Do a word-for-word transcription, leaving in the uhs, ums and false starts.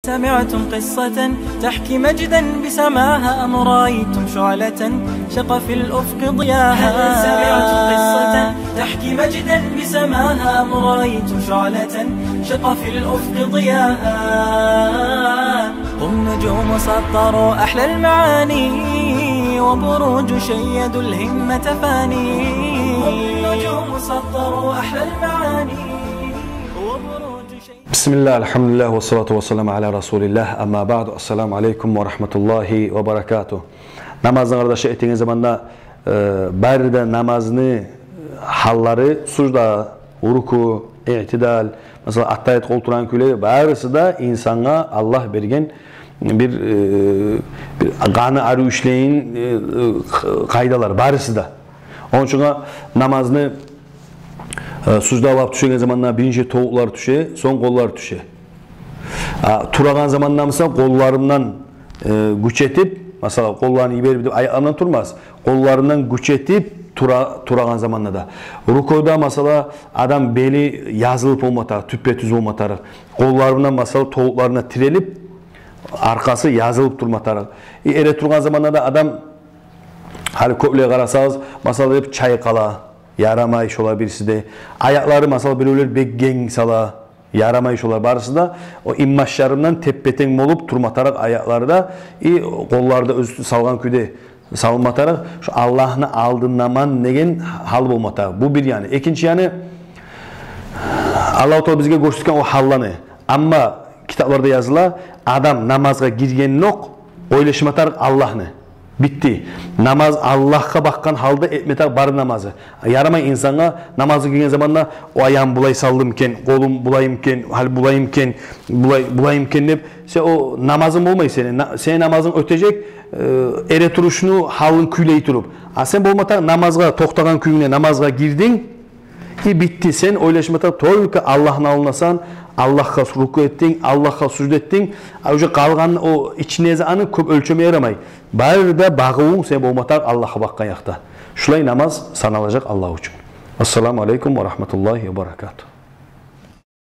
سمعتم قصة تحكي مجدا بسماها، أم رأيتم شعلة شق في الأفق ضياها؟ هل سمعتم قصة تحكي مجدا بسماها، أم رأيتم شعلة شق في الأفق ضياها؟ هم نجوم سطروا أحلى المعاني، وبروج شيدوا الهمة فاني. هم نجوم سطروا أحلى المعاني، وبروج بسم الله، الحمد لله، والصلاة والسلام على رسول الله، أما بعد. السلام عليكم ورحمة الله وبركاته. Намазны, къардашлар, этеген заманда, э, бары да намазны гьаллары, сужда, руку, иътидал, масала, аттагьият къол турагъан кюйлер, барысы да инсангъа Аллагь берген бир, э, бир къаны арив ишлейин, э, э, къайдалар, барысы да. Ону учун намазны, э, суждалап тюшеген заманда биринчи тобукълар тюше, сонг къоллар тюше. А турагъан заманда, масала, къолларындан, э, гюч этип, масала, къолларын йиберип деп аякъларындан турмас. Къолларындан гюч этип тура-, турагъан заманда да. Рукуда, масала, адам бели язылып болма тарыкъ, тюппе-тюз болма тарыкъ. Къолларындан, масала, тобукъларына тирелип, аркъасы язылып турма тарыкъ. Э, эретургъан заманда да адам, гьали кёплеге къарасагъыз, масала, деп чайкъала, ярамай шолар бириси де. Аякълары, масала, биревлер бек генг сала, ярамай шолар барысы да. О инбашларындан теппе-тенг болуп турма тарыкъ аякълары да, э, къоллары да оьз салгъан кюйде салынма тарыкъ. Шо Аллагьны алдындаман деген гьал болма тарыкъ. Бу бир яны. Экинчи яны, Аллагьу Таала бизге гёрсетген о гьалланы. Амма китапларда языла, адам намазгъа гиргендокъ ойлашма тарыкъ Аллагьны. Битти. Намаз Аллагьгъа бакъгъан гьалда этме тарыкъ бары намазы. Ярамай инсангъа намазгъа гирген заманда: «О аягъым булай салдым экен, къолум булай экен, гьали булай экен, булай, булай экен», — деп. Сен, о намазынг болмай сени. На-, сени намазынг оьтежек, э, эретурушну гьалын кюйлей туруп. А сен болма тарыкъ намазгъа токътагъан кююнгде намазгъа гирдинг, и битти. Сен ойлашма тарыкъ только Аллагьны алдындасан, Аллагьгъа руку этдинг, Аллагьгъа сужда этдинг. А уже къалгъан о ичиндеги затны кёп оьлчеме ярамай. Бары да багъывунг сен болма тарыкъ Аллагьгъа бакъгъан якъда. Шулай намаз саналажакъ Аллагь учун. Ассаламу алейкум ва рагьматуллагьи ва баракатугь.